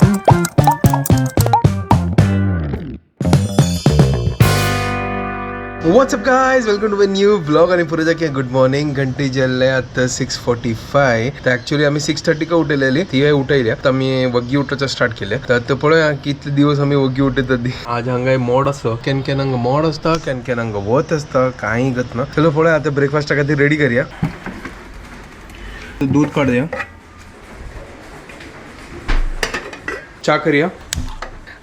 What's up guys, welcome to my new vlog. आणि पुढे की गुड मॉर्निंग. घंटे जाल्ले आता 6:45. तर ॲक्च्युली आम्ही 6:30 का उठलेली, ती उठयली. आता आमी वग्गी उठोवचो स्टार्ट केले. तर आता पळोवया कितले दिवस आमी वग्गी उठयतात ती. आज हांगा मोड आसा, केन्ना केन्ना हांगा मोड आसता, केन्ना केन्ना हांगा वत आसता, कांय गत ना. चलो पळोवया आता ब्रेकफास्टा खातीर रेडी करया. दूध काडया, च्या करया.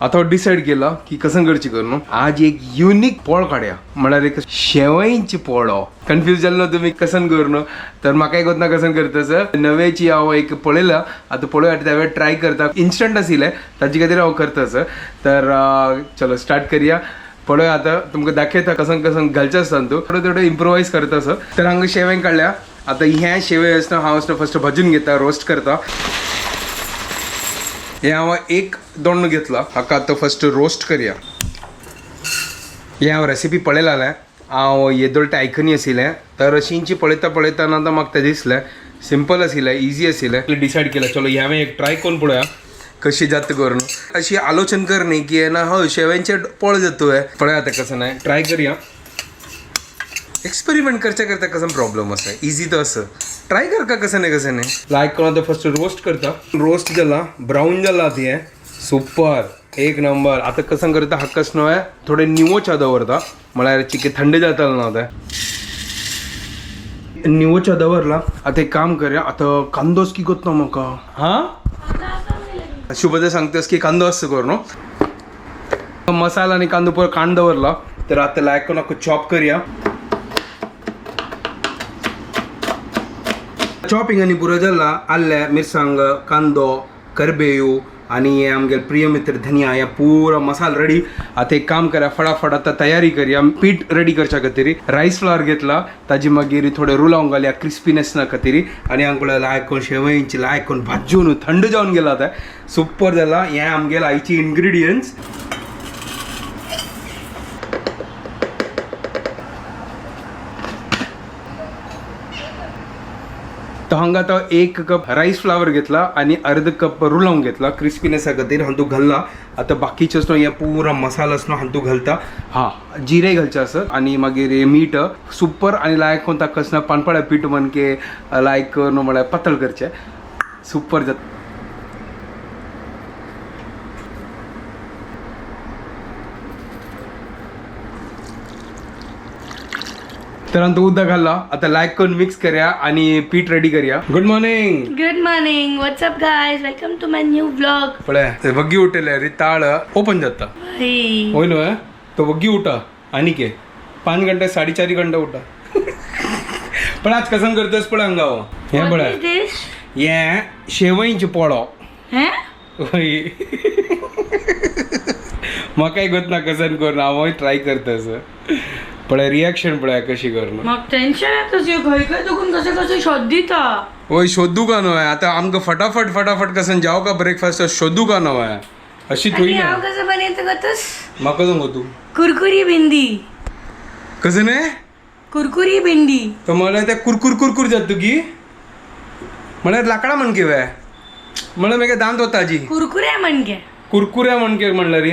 आता डिसायड केला की कसं करची करून आज एक युनिक पोळ काड्या, म्हळ्यार एक शेवयांची पोळो. कन्फ्यूज जाल्लो तुमी कसन करून, तर म्हाका एक ना कसन करता सर नवेची हांव एक पळयला. आतां पळोवया त्यावेळेर ट्राय करता. इन्स्टंट आशिल्लें ताजे खातीर हांव करता सर. तर चलो स्टार्ट करया. पळोवया आतां तुमकां दाखयता कसन कसन घालचें आसता तूं थोडो थोडो इम्प्रोवायज करता सर. तर हांगा शेवयां काडल्या. आतां ह्या शेवय आसतना हांव आसतना फस्ट भाजून घेता, रोस्ट करता. हे हांव एक दोण्ण घेतला, हाका आतां फस्ट रोस्ट करया. हे हांव रेसिपी पळयलालें, हांव येदोळ आयकनी आशिल्लें. तर अशींची पळयता पळयतना आतां म्हाका तें दिसलें सिंपल आशिल्लें, इजी आशिल्लें. डिसायड केलें चलो ह्यावें एक ट्राय करून पळोवया कशी जाता करून. अशी आलोचन कर न्ही की ना हय शेव्यांचे पोळ जाता. पळया आतां कसं नाही ट्राय करया. एक्सपेरिमेंट करच्या करता कसं प्रॉब्लेम आसा, इजी तो आसा. ट्राय करका कसं नाही कसं नाही. लायक करून आतां फस्ट रोस्ट करता. रोस्ट जाला, ब्राऊन जाला ती, सुपर एक नंबर. आतां कसं करता, हाकाच न्हय थोडे निवोच्या दवरता, म्हळ्यार चिके थंड जातालें ना. आतां निवोच्या दवरला. आतां एक काम करया, आतां कांदोच की कोत्ता म्हाका. हां शुभदा सांगतास की कांदो आसता कर न्हू मसाला आनी कांदो पुरो कांड दवरला. तर आतां लायक करून हाका चॉप करया. चॉपिंग आनी पुरो जाला. आल्लें, मिरसांग, कांदो, करबेव आनी हे आमगेले प्रिय मित्र धनिया, हे पुरो मसाला रेडी. आतां एक काम करा, फटाफट आतां तयारी करया पीठ रेडी करच्या खातीर. रायस फ्लावर घेतला, ताजी मागीर थोडे रुलावंक घालया क्रिस्पीनेस ना खातीर. आनी हांगा लायक करून शेवयांची लायक करून भाजून थंड जावन गेला. आतां सुपर जाला. हे आमगेले आयची इन्ग्रिडियंट्स. तर हांगा तो एक कप राईस फ्लावर घेतला आणि अर्ध कप रुलावून घेतला क्रिस्पीनेसा खातीर. हांतू घालला. आतां बाकीचें न्हू हे पुरा मसाला न्हू हांतू घालता. हा जिरे घालचे आसत आणि मागीर हे मीठ सुपर. आणि लायक कोण ताका ना पानपाळ्या पीठ मनके लायक न्हू म्हळ्यार पातळ करचें, सुपर जाता. तर आमचं उदक घालला. आता लायक करून मिक्स करूया आणि पीठ रेडी करूया. Good morning. Good morning, what's up guys, welcome to my new vlog. पळय ते वग्गी उठले रे, ताळ ओपन जाता. होय न्हय? तो वग्गी उठा आणि के 5 घंटे 4.5 घंटे उठा. पण आज कसं करतस पळय हांगा हो. हें पळय, हें शेवयांचे पोळो. हय, म्हाकाय गोत ना कसन करून, हांवूय ट्राय करता. पळय रिएक्शन पळय कशी करून. मग टेन्शन येता खंय खंय दुखून कशें कशें शोध दिता. वय शोधू का न्हय आतां आमकां फटाफट फटाफट कसन जाव का ब्रेकफास्ट शोधू का न्हय अशी थोडी. हांव कसं बनयता गतस? म्हाका सांगो तूं. कुरकुरी भिंडी. कसं न्हय? कुरकुरी भिंडी. तर म्हळ्यार ते कुरकुर कुरकुर जाता तुगी, म्हळ्यार लाकडां म्हणके वे, म्हळ्यार मागीर दांत वता जी. कुरकुऱ्या म्हणके. कुरकुऱ्या म्हणके म्हणल्यार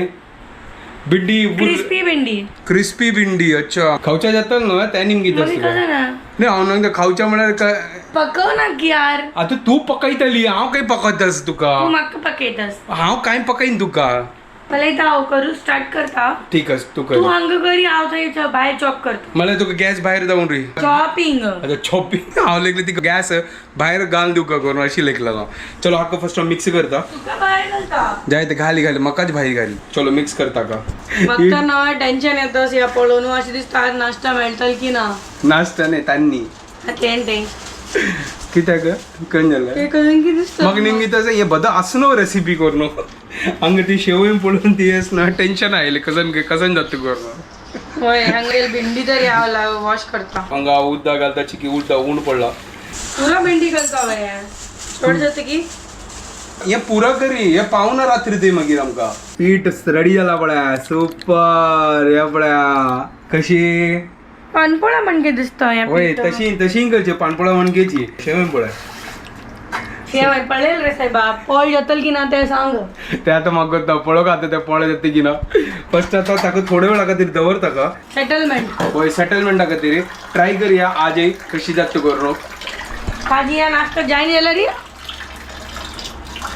भिंडी. क्रिस्पी भिंडी. क्रिस्पी भिंडी, अच्छा. खावच्या जाता न्हय त्या निमगीत. मागीर कसं ना? न्ही हांव न्हय खावच्या म्हळ्यार काय? पकव ना की यार. आतां तूं पकयतली, हांव काय पकयतास तुका? तूं म्हाका पकयतास. हांव काय पकयन तुका? पळयता हांव करू स्टार्ट करता. ठीक आसा तूं तूं कर. हांगा करी, हांव थंय भायर चॉप करता. म्हळ्यार तुका गॅस भायर जावन री. चॉपिंग. आतां चॉपिंग हांव लेखलें तिका गॅस भायर घालून दिवका करून अशी लेखला हांव. चलो हाका फस्ट हांव मिक्स करता. तुका भायर घालता. जाय ते घाली घाली, म्हाकाच भायर घाली. चलो मिक्स करता का. म्हाका ना टेन्शन येता ह्या पळोवन, अशें दिसता आज नाश्ता मेळटलो की ना. नाश्ता न्ही तान्नी. तें तें. कित्याक कन जालें? ते करून कितें दिसता. म्हाका नेमकी तसं हे बद आसनो रेसिपी करून हांगा ती शेवय पळोवन ती आसना टेन्शन आयलें कसन कसन जाता करून. हय हांगा भिंडी तरी हांव वॉश करता. हांगा उदक घालता चिकी, उदक उण पडला. पुरा भिंडी घालता हांवें, चड जाता की. हे पुरा करी हे पावना रात्री ते मागीर आमकां. पीठ रेडी जाला पळया, सुपर. हे पळया कशी पानपोळा म्हणके दिसता ह्या वय पीठ. तशी तशी करची पानपोळा म्हणकेची शेवय पळय. शेवय पळेल रे साहेबा, पोळ जातल की ना ते सांग. ते आता म्हाका पळोवंक आता ते पोळ जाता की ना. फर्स्ट आता ताका थोडे वेळा खातीर दवर ताका. सेटलमेंट. वय, सेटलमेंटा खातीर ट्राय करया आजय कशी जाता करून. काजी या नाश्ता जायन जाल्यार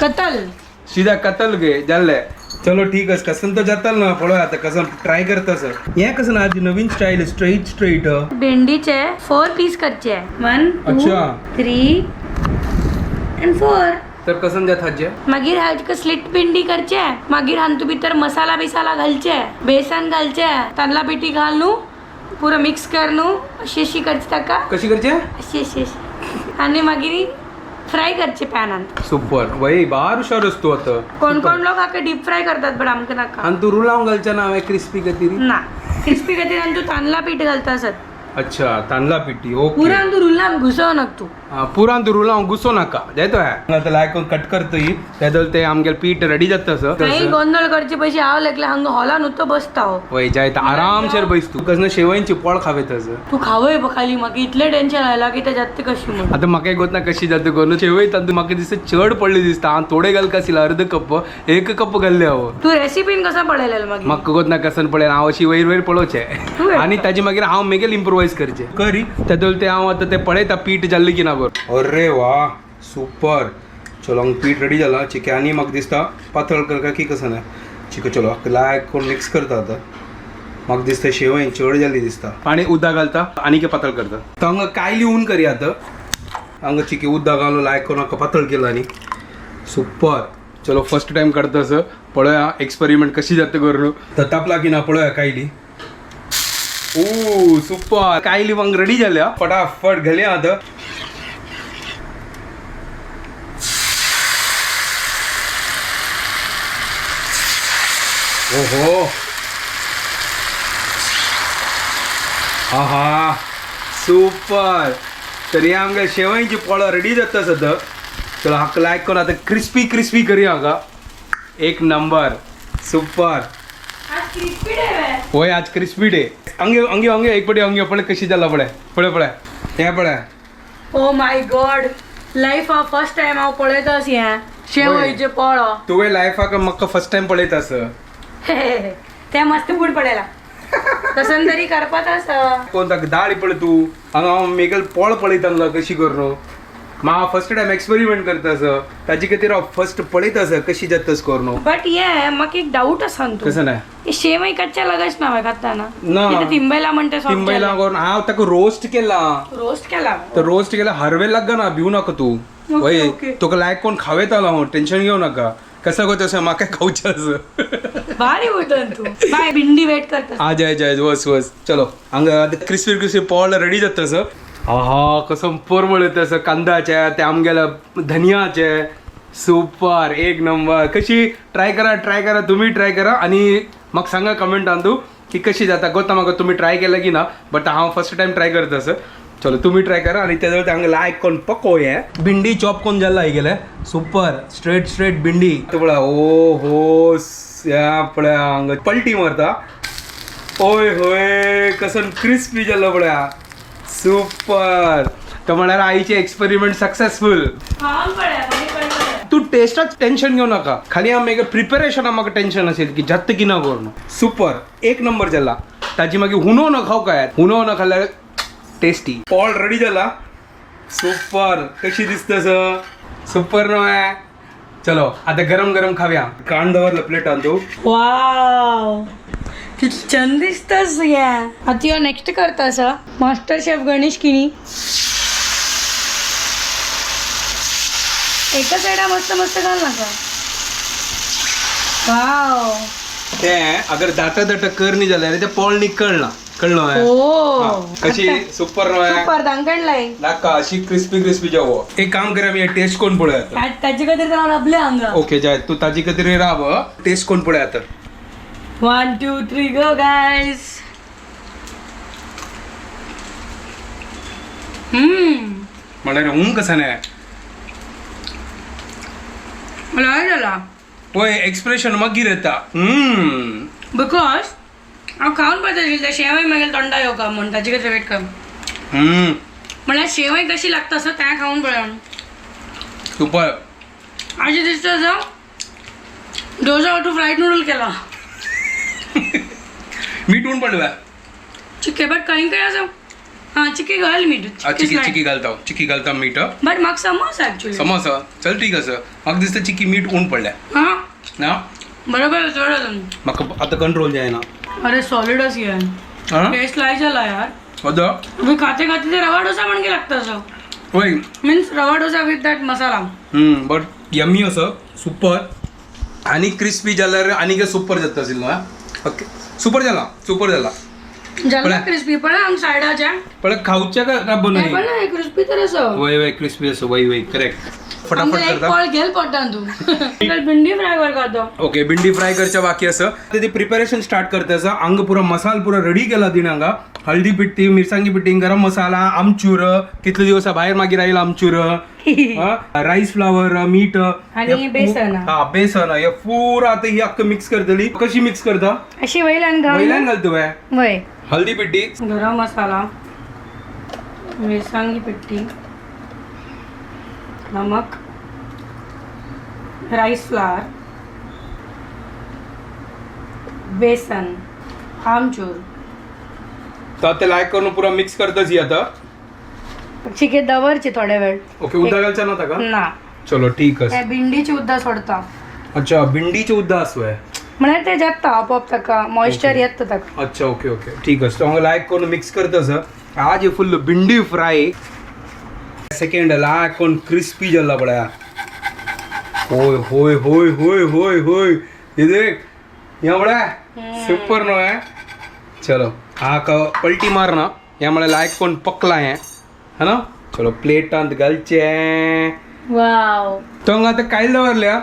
कतल. सीधा कतल गे जाल्ले. चलो ठीक आसा, कसन तो जातल ना पळोवया आतां कसन ट्राय करता सर. हें कसन आज नवीन स्टायल, स्ट्रेट स्ट्रेट. भेंडीचे 4 पीस करचे. 1 2 3 and 4. तर कसन जात हाजे? मागीर हाका स्लिट भेंडी करचे. मागीर हातूंत भितर मसाला बिसाला घालचे, बेसन घालचे, तांदळा पिठी घालून पुरो मिक्स करून अशी अशी करचे ताका. कशी करचे? अशी अशी अशी आणि मागीर फ्राय करचे पॅनात. सुपर वय, बार हुशार तू आता. कोण कोण लोक हाका डीप फ्राय करतात, पण आमकां नाका. आणि तू रुलावून घालचे ना हांवें क्रिस्पी खातीर? ना, क्रिस्पी खातीर आनी तूं तांदळा पीठ घालता आसत. अच्छा, तांदळा पिठी, ओके. पुरान तूं रुलान घुसव नाका तूं. पुरान तूं रुलाव घुसो नाका जायतो है. आतां लायक कट करतय तेदोल ते आमगेले पीठ रेडी जाता सर. काही गोंधळ करचे पयशे हांव लागले हांगा हॉलान उतो बसता हो. वय जायता, आरामशीर बैस तूं. कसना शेवयांची पोळ खावेत तसं. तू खावय खाली, म्हाका इतलें टेन्शन आयलां की ते जाता कशी म्हणून. आतां म्हाका एक गोतना कशी जाता करून शेवय तांतू म्हाका दिसता चड पडली दिसता. हांव थोडे घालका आशिल्ले, अर्द कप एक कप घाल्ले हांव. तू रेसिपीन कसो पळयलेलो मागीर? म्हाका गोतना कसन पळय, हांव अशी वयर वयर पळोवचें आनी ताजे मागीर हांव मेगेल इम्प्रोवायज करचें करी. तेदोल ते हांव आतां ते पळयता पीठ जाल्लें की ना बरें. अरे वा, सुपर. चलो हांगा पीठ रेडी जाला. चिके आनी म्हाका दिसता पातळ करता की कसं ना चिके. चलो लायक कोण मिक्स करता. आतां म्हाका दिसता शेवय चड जाल्ली दिसता. आनी उदक घालता आनी पातळ करता. तर हांगा कायली हून करी. आतां हांगा चिके उदक घालून लायक करून हाका पातळ केला आनी सुपर. चलो फर्स्ट टायम करता असं, पळोवया एक्सपेरिमेंट कशी जाता करून. तर तापला की ना पळोवया कायली. ओ सुपर, कायली वांग रेडी जाल्या. फटाफट घालया आतां. ओहो, आहा, सुपर. तर हे आमगे शेवयांची पोळो रेडी जाता सद्दां. चलो हाका लायक करून आतां क्रिस्पी क्रिस्पी करी हाका. एक नंबर, सुपर. होय, आज क्रिस्पी डे. अंगे अंगे अंगे एक पटी अंगे पळय कशी जाला. पळय पळय पळय हे पळय. ओ my God, life हांव फर्स्ट टायम हांव पळयतास हें शेवयचें पोळो. तुवें लायफाक म्हाका फर्स्ट टायम पळयता आसा. तें मस्त फूड पळयला तसन तरी करपात आसा. कोण ताका दाळ पळय तूं. हांगा हांव मेगेल पोळ पळयता हांगा कशी करून. म्हाका फर्स्ट टायम एक्सपेरिमेंट करता आसा, ताजे खातीर हांव फर्स्ट पळयता आसा कशी जाता करून. बट ये म्हाका एक डाऊट आसा न्हू. कसं नाही? शेवय कच्चा लगच ना खाताना? ना. कितें तिंबयला म्हणटा? तिंबयला करून हांव ताका रोस्ट केला. रोस्ट केला? तर रोस्ट केला हरवे लागना, भिवू नाका तूं. वय, तुका लायक कोण खावेतालो हांव, टेन्शन घेवं नाका. कसं गो तसं म्हाका खावचें आसा. भारी उठन तू बाय, भिंडी वेट करता. आ जाय जाय, वस वस. चलो हांगा क्रिस्पी क्रिस्पी पोळ रेडी जाता सर. आहा, कसं परमळ येता असं कांद्याचे, ते आमगेल्या धनियाचे. सुपर, एक नंबर. कशी ट्राय करा, ट्राय करा, तुम्ही ट्राय करा आणि म्हाका सांगा कमेंटान तूं की कशी जाता. गोता म्हाका तुम्ही ट्राय केलं की ना, बट हांव फर्स्ट टायम ट्राय करता सर. चलो तुम्ही ट्राय करा आणि त्याजवळ हांगा लायक कोण पको. हे भिंडी चॉप कोण जाला गेले. सुपर, स्ट्रेट स्ट्रेट भिंडी पळय. ओ हो, पळय हांगा पलटी मारता. ओय होय, कसन क्रिस्पी जालो पळया. सुपर. तर म्हळ्यार आईचे एक्सपेरिमेंट सक्सेसफुल. तू टेस्टाच टेन्शन घेऊ नका. खाली आम प्रिपेरेशन म्हाका टेन्शन असेल की जात की ना करून. सुपर, एक नंबर जाला. ताजी मागीर हुनो न खाऊ काय, हुनो न खाल्यार टेस्टी. पॉल रेडी जाला. सुपर, कशी दिसत सुपर न्हय. चलो आता गरम गरम खाव्या. कान दवरलं प्लेटान तू. वाव, किती छान दिसतस. या आता नेक्स्ट करता असा मास्टर शेफ गणेश किणी. एका साइडा मस्त मस्त घाल नका. वाव. ते अगर दाता दाता कर नाही जाल्यार ते पोळ निकळना, कळलं? हो. कशी सुपर न्हय? सुपर दांकडलाय. नाका अशी क्रिस्पी क्रिस्पी जेवो. एक काम करा, मी टेस्ट कोण पळय आता. ताजे खातीर तर हांव राबले हांगा. ओके जाय तू ताजी खातीर राब, टेस्ट कोण पळय आता. 1 2 3 गो गायस. म्हळ्यार हूं कसं नाही. मला जाला. पळय एक्सप्रेशन मागीर येता. Because हांव खावन पळयता शेवय मागीर तोंडा येवका म्हूण ताजे खातीर वेट कर. म्हळ्यार शेवय कशी लागता असं त्या खावन पळय. सुपर. अशी दिसतं असं डोसा तू फ्राईड नूडल केला. मीठ ऊन पडलं. चिक्के, बट काही काही असं हां, चिक्की घाल मीठ. चिकी चिकी घालता, चिकी घालता मीठ. बट म्हाका समज ऍक्च्युली. समोसा चल ठीक आसा. म्हाका दिसता चिकी मीठ ऊन पडल्या. हां. ना. बरोबर, चड अजून. म्हाका आतां कंट्रोल जायना. अरे, सॉलिड अशी आहे. हां. टेस्ट लाय झाला यार. होतं. तुम्ही खाते खाते ते रवा डोसा म्हणजे लागतं असं. होय. Means rava dosa with that masala. But yummy असं, सुपर आणि क्रिस्पी जाल्यार आनी सुपर जाता आशिल्लो. ओके, सुपर जाला, सुपर जाला. जाला क्रिस्पी पण हांग सायडाच्या. पण खावच्या का बनय. पण क्रिस्पी तर असं. वय वय, क्रिस्पी असं, वय वय, करेक्ट. फटाफट एक करता. पळ घेल पोटान तू. भिंडी फ्राय कर खातो. ओके, भिंडी फ्राय करच्या बाकी असं. ते प्रिपरेशन स्टार्ट करता असं. अंग पुरा मसाल पुरा रेडी केला तिने हांगा. हळदी पिट्टी, मिरसांगी पिट्टी, गरम मसाला, आमचूर. कितले दिवसा भायर मागीर आयल आमचूर, राईस फ्लावर, मीठ आणि बेसन. हा, बेसन. हे पुरा आता ही अख्खं मिक्स करतली. कशी मिक्स करता? अशी वयल्यान घाल. वयल्यान घालतो काय? वय. हळदी पिट्टी. गरम मसाला, मिरसांगी पिट्टी, नमक, राईस फ्लावर, बेसन, आमचूर. तर ते लायक करून पुरा मिक्स करताच ही आता. चिके दवरची थोडे वेळ. ओके, उद्दा घालचा ना का? ना. चलो, ठीक आहे. हे भिंडीची उद्दा सोडता. अच्छा, भिंडीची उद्दा असो. म्हळ्यार ते जाता आपोआप ताका मॉइश्चर येता ताका. अच्छा, ओके ओके, ठीक आहे. हांगा लायक करून मिक्स करता सर. आज फुल भिंडी फ्राय सेकंड लायक करून क्रिस्पी जाला पळया. होय होय होय होय होय होय, हे देख ह्या पळया, सुपर नो है. चलो, हा पलटी मारना. ह्या म्हळ्यार लायक कोण पकला हें है ना. चलो, प्लेटांत घालचे. वाव. तो हांगा आतां कायल दवरल्या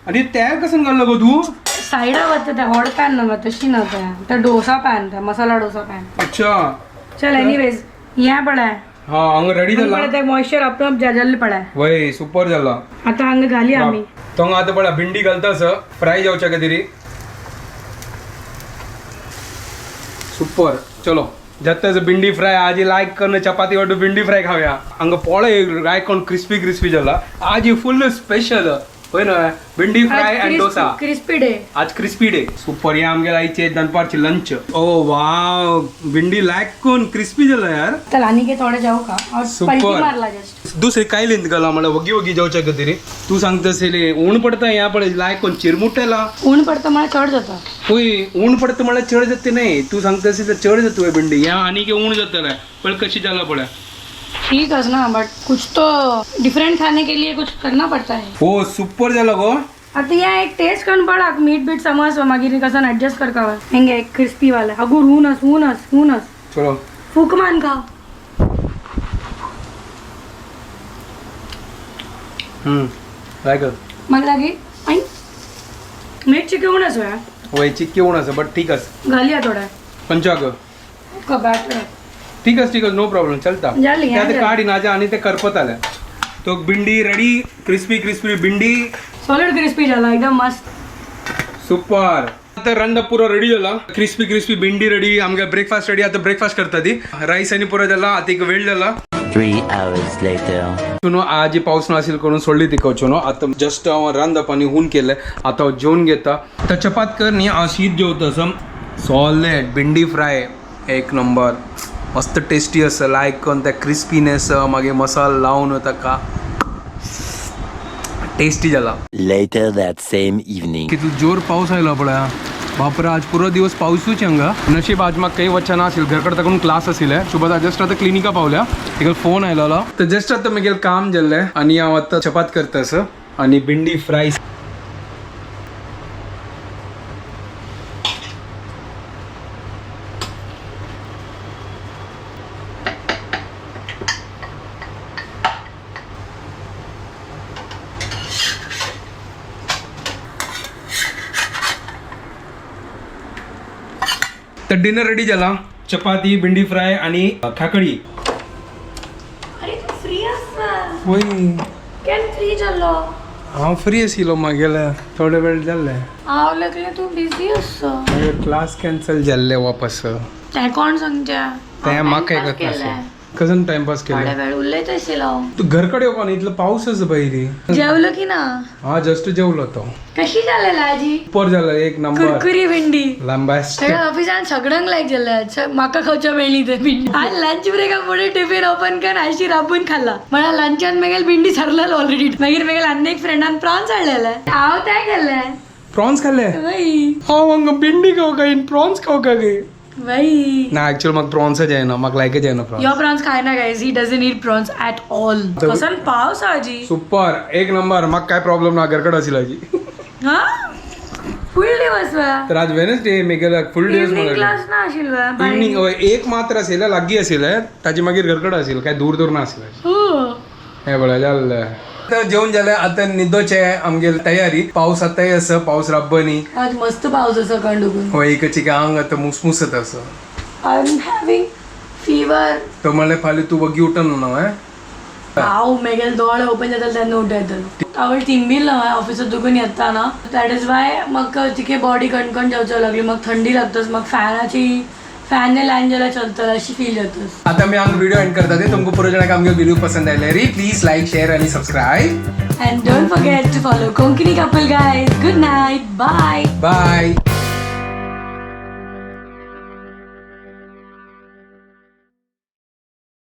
आनी तेल कसं घाललो गो तूं? सायडा वता त्या व्हड पॅन ना, तशी ना त्या, त्या डोसा पॅन, त्या मसाला डोसा पॅन. अच्छा. चल, एनिवेज ह्या पळय. हा, हांगा रेडी जाला. ते मॉइश्चर आपोआप जाल्ले पळय. वय, सुपर जाला. आता हांगा घाली आमी. तो हांगा आतां पळय भिंडी घालता सर फ्राय जावच्या खातीर. सुपर. चलो, जाता भिंडी फ्राय. आज लायक करून चपाती वाटू भिंडी फ्राय खावया. हांगा पळय लायक करून क्रिस्पी क्रिस्पी जाला. आज फुल स्पेशल होय ना, भिंडी fry and dosa. Crispy day. आज क्रिस्पी डे. सुपर. हे आमगे आयचे दनपारची लंच. ओ वाव, भिंडी लायक करून क्रिस्पी जाला यार. चल, आनी थोडे जाऊ का? Super. पलटी मारला जस्ट. दुसरी काय लिंत गला मला वगी वगी जावच्या खातीर. तूं सांगता आशिल्ली ऊन पडता. ह्या पळय लायक कोण चिरमुटेला. ऊन पडता मला चड जाता. होय, ऊन पडता म्हळ्यार चड जाता न्हय. तूं सांगता आशिल्ली चड जाता होय भिंडी. ह्या आनी ऊन जातलें पळय कशी जाला पळय. ठीक है ना, बट कुछ तो डिफरेंट खाने के लिए कुछ करना पड़ता है. हो, सुपर जाला गो. आता या एक टेस्ट करून पळा. मीठ बीठ समज, मागीर कसं ऍडजस्ट करका. हेंगे एक क्रिस्पी वाला अगूर हूनस हूनस हूनस. चलो. फूक मान खा. लायक. मग लागी आई मीठ चिके हूनस होय. होय, चिक्की ऊन आसा, बट ठीक आसा. घालया थोडा. खंयच्या गो? बॅटर. ठीक आसा, ठीक आसा, नो प्रॉब्लेम, चलता. जाली, ते आतां जाली. काडी नाजा आनी ते करपताले. तो भिंडी रेडी, क्रिस्पी क्रिस्पी भिंडी. सॉलिड क्रिस्पी झाला एकदम मस्त. सुपर. आता रंद पुरो रेडी जाला. क्रिस्पी क्रिस्पी भिंडी रेडी, आमगे ब्रेकफास्ट रेडी. आता ब्रेकफास्ट करता ती. राईस आनी पुरो जाला. आता एक वेळ जाला. 3 hours later. नो, आज पाऊस नासील करून सोडली ती नो. आता जस्ट हांव रांदप आनी हून केलें. आतां हांव जेवन घेता. तर चपात कर न्ही, हांव शीत जेवता असं. सॉलिड भिंडी फ्राय एक नंबर, मस्त टेस्टी आसा. लायक करून त्या क्रिस्पीनेस, मागीर मसालो लावन ताका टेस्टी जाला. Later that same evening. कितलो जोर पाऊस आयलो पळय. बापरे, आज पुरो दिवस पावसूच हांगा. नशीब आज म्हाका काही वचना आशिल्लें, घरकडे ताकून क्लास आशिल्लें. शुभदा जस्ट आतां क्लिनिका पावल्या, तिका फोन आयलेलो. तर जस्ट आतां म्हगेलें काम जाल्लें आनी हांव आतां चपात करता आसा आनी भिंडी फ्राय. तर डिनर रेडी जाला. चपाती, भिंडी फ्राय आणि खाकडी. अरे, तू फ्री आसा? वय. केन्ना फ्री जालो? हांव फ्री आशिल्लो, मागेले थोडे वेळ जाल्ले. हांव लागलें तूं बिजी आसा. मागीर क्लास कॅन्सल जाल्ले वापस. तें कोण सांगचें? तें म्हाका कळत नासलें. कसन टाइमपास थोड्या केला? वेळ उलयत आशिल्लो हांव. तू घरकडे येवपा न्ही, इतलो पावस बहिरी. जेवलो की ना? हा, जस्ट जेवलो तो. कशी जालेला आजी? सुपर झालं, एक नंबर. कुरकुरी भेंडी. लांबास्ट. सगळ्या ऑफिसान सगळ्यांक लायक जाल्ले, म्हाका खावच्या मेळ्ळी ते भिंडी. आज लंच ब्रेका फुडें टिफिन ओपन कर अशी राबून खाल्ला. म्हणा लंचान मेगेल भिंडी सरलेलो ऑलरेडी. मागीर मेगेल आनी एक फ्रेंडान प्रॉन्स हाडलेले, हांव ते खाल्ले. प्रॉन्स खाल्ले? वय. हांव हांगा भिंडी खाव काय प्रॉन्स खाव काय? वय. ना, ऍक्च्युअल म्हाका प्रॉन्सच जायना, म्हाका लायकच जायना प्रॉन्स. यो प्रॉन्स खायना guys, he doesn't eat prawns at all. कसन पावस आजी? सुपर, एक नंबर. म्हाका काय प्रॉब्लेम ना, घरकडे असेल आजी. हा, फुल दिवस वा. तर आज वेनसडे, मेगेला फुल दिवस. इव्हनिंग क्लास ना आशिल्लो? इव्हनिंग एक मात्र असेल, लागी असेल. ताजे मागीर घरकडे असेल, काय दूर दूर ना असेल. हो. हे पळय जाल्लें. तर जेवण जालें, आतां न्हिदोचें आमगेली तयारी. पावस आतांय आसा, पावस राब्बनी. आज मस्त पावस आसा कंडुकून. हो, एकची आंग आतां मुसमुसत आसा. I am having fever. तो म्हणलें फाल्यां तूं वगी उठून ना हें. हांव मेगेल दोळे ओपन जाताले तेन्ना उठयतलो. आवड थिंबील ना ऑफिसात दुखून येता ना, that is why म्हाका तिके बॉडी कणकण जावचो लागली. मग थंडी लागतच, मग फॅनाची फॅन लायन जाल्यार चलतलं अशी फील जातच. आता मी आमकां व्हिडिओ एंड करता ते. तुमकां पुरो जाणांक आमगे व्हिडिओ पसंद आयले री प्लीज लायक, शेअर आनी subscribe. And don't forget to follow Konkani couple guys. Good night, bye. Bye.